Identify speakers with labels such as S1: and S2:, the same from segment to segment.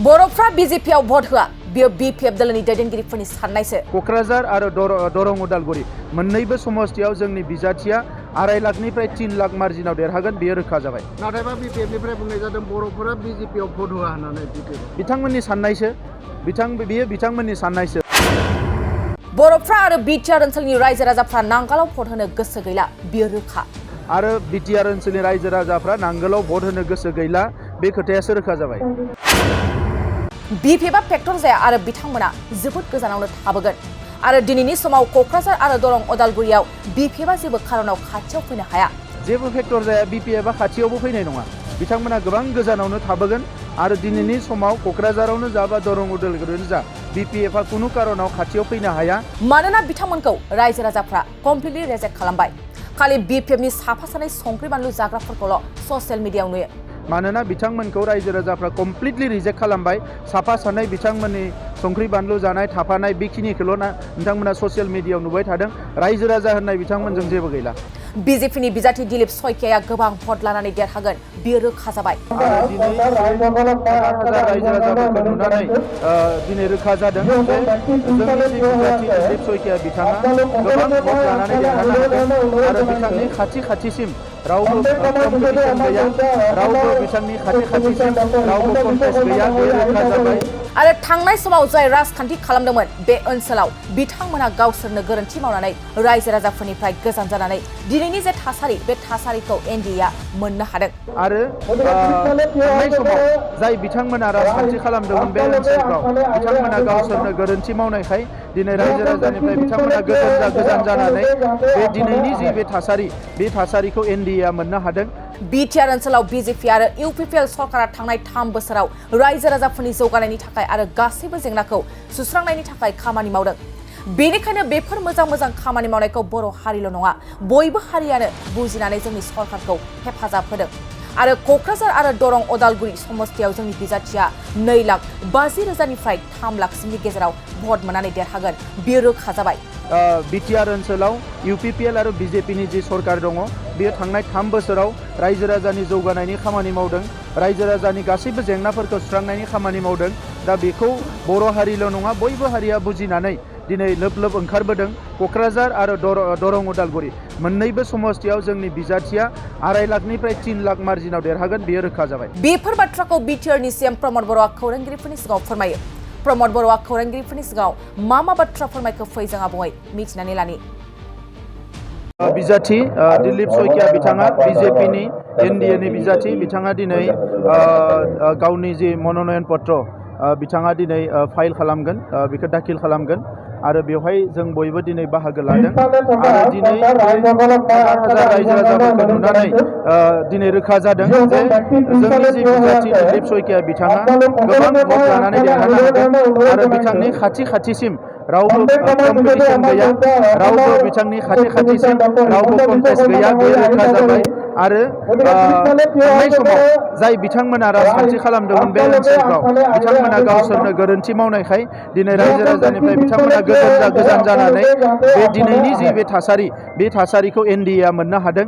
S1: बर'फ्रा बिजेपियाव भट होआ बियो बिपिएफ दलनि दैदेनगिरिफोरनि साननायसो।
S2: क'क्राझार आरो दरं उदालगुरि मोन्नैबो समस्तियाव जोंनि बिजाथिया 2.5 लाखनिफ्राय 3 लाख मार्जिनाव देरहागोन बेयो रोखा जाबाय।
S3: नाथायबा बिपिएफनिफ्राय बुंनाय जादों बर'फोरा बिजेपियाव भट होआ होननानै
S2: बिथांमोननि साननायसो बियो बिथांमोननि साननायसो।
S1: बर'फ्रा आरो बिटिआर ओनसोलनि रायजो राजाफ्रा नांगालाव भट होनो गोसो गैला बियो रोखा।
S2: आरो बिटिआर ओनसोलनि रायजो राजाफ्रा नांगोलाव भट होनो गोसो गैला बे खोथायासो रोखा जाबाय।
S1: बिपिएफआ फेक्टर जाया आरो बिथांमोना जोबोद गोजानावनो थाबोगोन आरो दिनैनि समाव क'क्राझार आरो दरं उदालगुरियाव बिपिएफआ जेबो खारनाव खाथियाव फैनो हाया।
S2: जेबो फेक्टर जाया बिपिएफआ खाथियावबो फैनाय नङा बिथांमोना गोबां गोजानावनो थाबोगोन आरो दिनैनि समाव क'क्राझारावनो जा बा दरं उदालगुरियावनो जा बिपिएफआ कुनु कारनाव खाथियाव फैनो हाया।
S1: मानोना बिथांमोनखौ रायजो राजाफ्रा कमप्लिटलि रिजेक्ट खालामबाय। खालि बिपिएफनि साफा सानै संख्रि बानलु जाग्राफोरखौल' ससियेल मिडियायाव नुयो।
S2: मानोना बिथांमोनखौ रायजो राजाफ्रा कमप्लिटलि रिजेक्ट खालामबाय। साफा सानै बिथांमोननि संख्रि बानलु जानाय थाफानाय बेखिनिखौल' नोंथांमोना ससियेल मिडियायाव नुबाय थादों। रायजो राजा होननाय बिथांमोनजों जेबो गैला।
S1: बिजेपिनि बिजाथि दिलीप सयकियाया गोबां भट लानानै देरहागोन बियो रोखा जाबाय।
S2: रायजो राजाफोरखौ नुनानै दिनै रोखा जादों जे जोंनि बिजाथि दिलीप सयकिया बिथाङा गोबां भट लानानै देरहानो हागोन आरो बिथांनि खाथिसिम रावबो कम्पिटिशन गैया, रावबो बिथांनि खाथिसिम रावबो कन्टेस्ट गैया बे रोखा जाबाय।
S1: आरो थांनाय समाव जाय राजखान्थि खालामदोंमोन बे ओनसोलाव बिथांमोना गावसोरनो गोरोन्थि मावनानै रायजो राजाफोरनिफ्राय गोजान जानानै दिनैनि जे थासारि बे थासारिखौ एनडिएआ मोननो हादों।
S2: आरो थांनाय समाव जाय बिथांमोना राजखान्थि खालामदोंमोन बे ओनसोलफ्राव बिथांमोना गावसोरनो गोरोन्थि मावनायखाय दिनै रायजो राजानिफ्राय बिथांमोना गोजान जानानै बे दिनैनि जि बे थासारिखौ एनडिएआ मोननो हादों।
S1: बिटिआर ओनसोलाव बिजेपि आरो इउपिपिएल सरकारा थांनाय 3 बोसोराव रायजो राजाफोरनि जौगानायनि थाखाय आरो गासैबो जेंनाखौ सुस्रांनायनि थाखाय खामानि मावदों। बेनिखायनो बेफोर मोजां खामानि मावनायखौ बर' हारिल' नङा बयबो हारियानो बुजिनानै जोंनि सरकारखौ हेफाजाब होदों। आरो क'क्राझार आरो दरं उदालगुरि समस्तियाव जोंनि बिजाथिया 2,50,000निफ्राय 3 लाखसिमनि गेजेराव भट मोननानै देरहागोन बेयो रोखा जाबाय।
S2: बिटिआर ओनसोलाव इउपिपिएल आरो बिजेपिनि जि सरकार दङ बेयो थांनाय 3 बोसोराव रायजो राजानि जौगानायनि खामानि मावदों, रायजो राजानि गासैबो जेंनाफोरखौ सुस्रांनायनि खामानि मावदों। दा बेखौ बर' हारिल' नङा बयबो हारिया बुजिनानै दिनै लोब ओंखारबोदों। क'क्राझार आरो दरं उदालगुरि मोन्नैबो समस्तियाव जोंनि बिजाथिया 2.5 लाखनिफ्राय 3 लाख मार्जिनाव देरहागोन बेयो रोखा जाबाय।
S1: बेफोर बाथ्राखौ बिटिआरनि सीएम प्रमद बर'आ खौरांगिरिफोरनि सिगाङाव फोरमायो। प्रमद बर'आ खौरांगिरिफोरनि सिगाङाव मा बाथ्रा फोरमायखो फै जों आबुङै मिथिनानै लानि।
S2: बिजाथि दिलीप सयकिया बिथाङा बिजेपिनि एनडिएनि बिजाथि बिथाङा दिनै गावनि जि मन'नयन पत्र बिथाङा दिनै फाइल खालामगोन, बेखौ दाखिल खालामगोन आरो बेवहाय जों बयबो दिनै बाहागो लादों आरो दिनै हाजार रायजो राजाफोरखौ नुनानै दिनै रोखा जादों जे जोंनि जि बिजाथि दिलीप सयकिया बिथाङा गोबां भट लानानै देरहानो हागोन आरो बिथांनि खाथिसिम रावबो कम्पिटिशन गैया, रावबो बिथांनि खाथिसिम रावबो कन्टेस्ट गैया बे रोखा जाबाय। आरो थांनाय समाव जाय बिथांमोना राजखान्थि खालामदोंमोन बे ओनसोलफ्राव बिथांमोना गावसोरनो गोरोन्थि मावनायखाय दिनै रायजो राजानिफ्राय बिथांमोना गोजान जानानै बे दिनैनि जि बे थासारिखौ एनडिएआ मोननो हादों।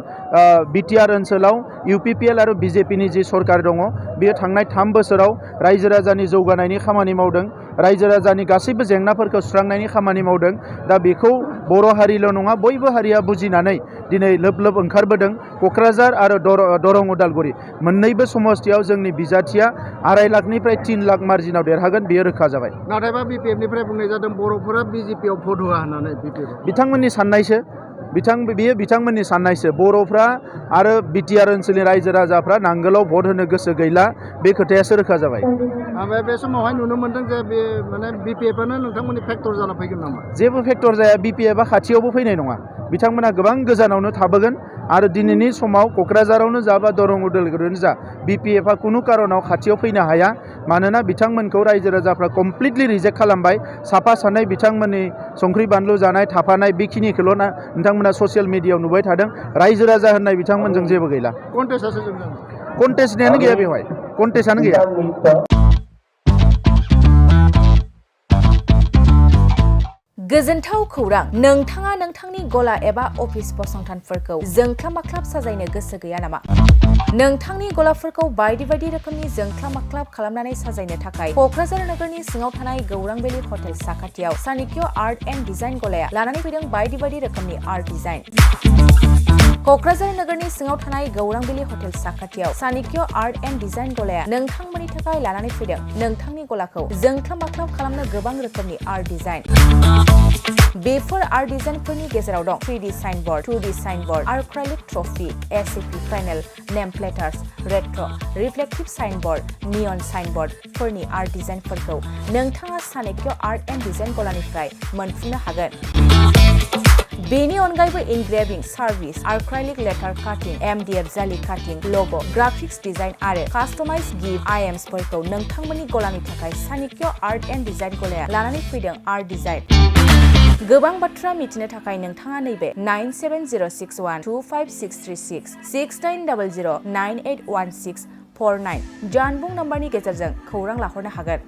S2: बिटिआर ओनसोलाव इउपिपिएल आरो बिजेपिनि जि सरकार दङ बेयो थांनाय 3 बोसोराव रायजो राजानि जौगानायनि खामानि मावदों, रायजो राजानि गासैबो जेंनाफोरखौ सुस्रांनायनि खामानि मावदों। दा बेखौ बर' हारिल' नङा बयबो हारिया बुजिनानै दिनै लोब ओंखारबोदों। क'क्राझार आरो दरं उदालगुरि मोन्नैबो समस्तियाव जोंनि बिजाथिया 2.5 लाखनिफ्राय 3 लाख मार्जिनाव देरहागोन बेयो रोखा जाबाय।
S3: नाथायबा बिपिएफनिफ्राय बुंनाय जादों बर'फोरा बिजेपियाव भट होआ होननानै
S2: बिथांमोननि साननायसो बेयो बिथांमोननि साननायसो। बर'फ्रा आरो बिटिआर ओनसोलनि रायजो राजाफ्रा नांगोलाव भट होनो गोसो गैला बे खोथायासो रोखा जाबाय।
S3: ओमफ्राय बे समावहाय नुनो मोनदों जे बे माने बिपिएफआनो नोंथांमोननि फेक्टर जाना फैगोन नामा?
S2: जेबो फेक्टर जाया बिपिएफआ खाथियावबो फैनाय नङा बिथांमोना गोबां गोजानावनो थाबोगोन आरो दिनैनि समाव क'क्राझारावनो जा बा दरं उदालगुरियावनो जा बिपिएफआ कुनु कारनाव खाथियाव फैनो हाया। मानोना बिथांमोनखौ रायजो राजाफ्रा कमप्लिटलि रिजेक्ट खालामबाय। साफा सानै बिथांमोननि संख्रि बानलु जानाय थाफानाय बेखिनिखौल' नोंथांमोना ससियेल मिडियायाव नुबाय थादों। रायजो राजा होननाय बिथांमोनजों जेबो गैला। कन्टेस्टआनो गैया, बेवहाय कन्टेस्टआनो गैया।
S1: गोजोनथाव खौरां नोंथाङा नोंथांनि गला एबा अफिस फसंथानफोरखौ जोंख्लाब-माख्लाब साजायनो गोसो गैया नामा? नोंथांनि गलाफोरखौ बायदि बायदि रोखोमनि जोंख्लाब-माख्लाब खालामनानै साजायनो थाखाय क'क्राझार नोगोरनि सिङाव थानाय गौरां भेलि हटेल साखाथियाव चाणक्य आर्ट एन्ड डिजाइन गलाया लानानै फैदों बायदि बायदि रोखोमनि आर्ट डिजाइन। क'क्राझार नोगोरनि सिङाव थानाय गौरां भेलि हटेल साखाथियाव चाणक्य आर्ट एन्ड डिजाइन गलाया नोंथांमोननि थाखाय लानानै फैदों नोंथांनि गलाखौ जोंख्लाब-माख्लाब खालामनो गोबां रोखोमनि आर्ट डिजाइन। बेफोर आर्ट डिजाइनफोरनि गेजेराव दं 3D signboard, 2D signboard, acrylic trophy, SAP panel, name plates, retro', reflective signboard, neon साइनबोर्डफोरनि आर्ट डिजाइनफोरखौ नोंथाङा चाणक्य आर्ट एन्ड डिजाइन गलानिफ्राय मोनफुंनो हागोन। बेनि अनगायैबो इनग्रेविं सार्भिस, आर्क्राइलिक लेटार काटिं, एमडीएफ जालि काटिं, लग', ग्राफिक्स डिजाइन आरो कास्टमाइज गिफ्ट आइटेम्सफोरखौ नोंथांमोननि गलानि थाखाय चाणक्य आर्ट एन्ड डिजाइन गलाया लानानै फैदों आर्ट डिजाइन। गोबां बाथ्रा मिथिनो थाखाय नोंथाङा नैबे 9706125636 6800981649 जानबुं नम्बरनि गेजेरजों खौरां लाहरनो हागोन।